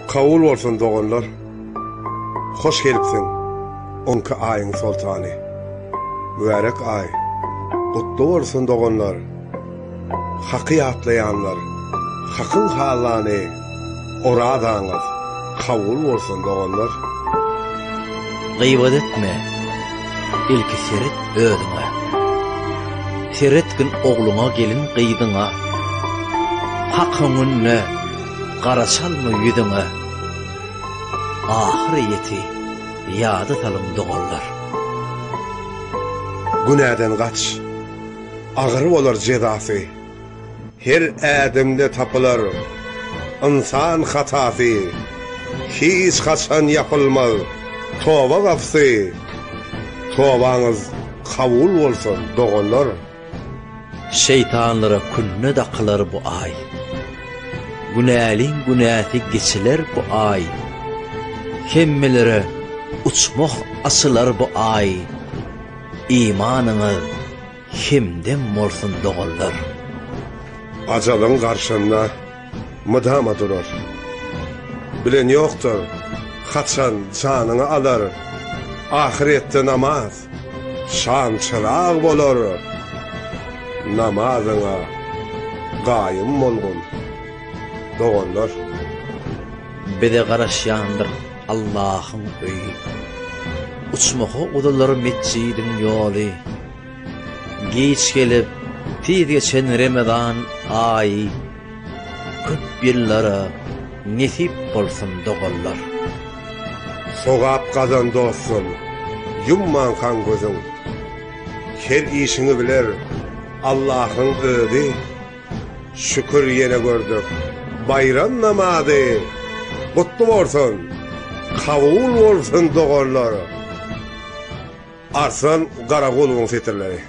Kabul bolsun doganlar. Hoş gelipsiň onki aýyň soltany. Mübärek aý gutly bolsun doganlar. Haky ýatlaýanlar Hakyň hallany orazaňyz kabul bolsun doganlar. Gybat etme, ilki seret özüňe. Seretgin ogluňa gelin gyzyňa. Hak öňünde gara çalma ýüzüňe. Ahyrýeti ýada salyň doganlar. Günäden gaç, agyr bolar jezasy. Her ädimde tapylar ynsan hatasy. Hiç haçan ýapylmaz toba gapysy. Tobaňyz kabul bolsun doganlar. Şeýtanlara künne dakylar bu aý. Günäliň günäsi geçiler bu aý. Hemmelere uçmah açylar bu aý. Imanyňyz hemdem bolsun doganlar. Ajalyň garşynda mydama durar. Bilen ýokdur, haçan janyňy alar. Ahyretde namaz şam çyrag bolar. Namazyňa gaýym bolgun, doganlar. Bize garaşýandyr Allahyň öýi. Uçmaha uzalar metjidiň ýoly. Giç gelip, tiz geçen Remezan aýy köp ýyllara nesip bolsun doganlar. Sogap gazan dostum, ýummankaň gözüň. Her işiňi biler Allahyň özi. Şükür ýene gördük baýram namazy. Gutly bolsun, kabul bolsun doganlar. Arslan Garagulowyň setirleri.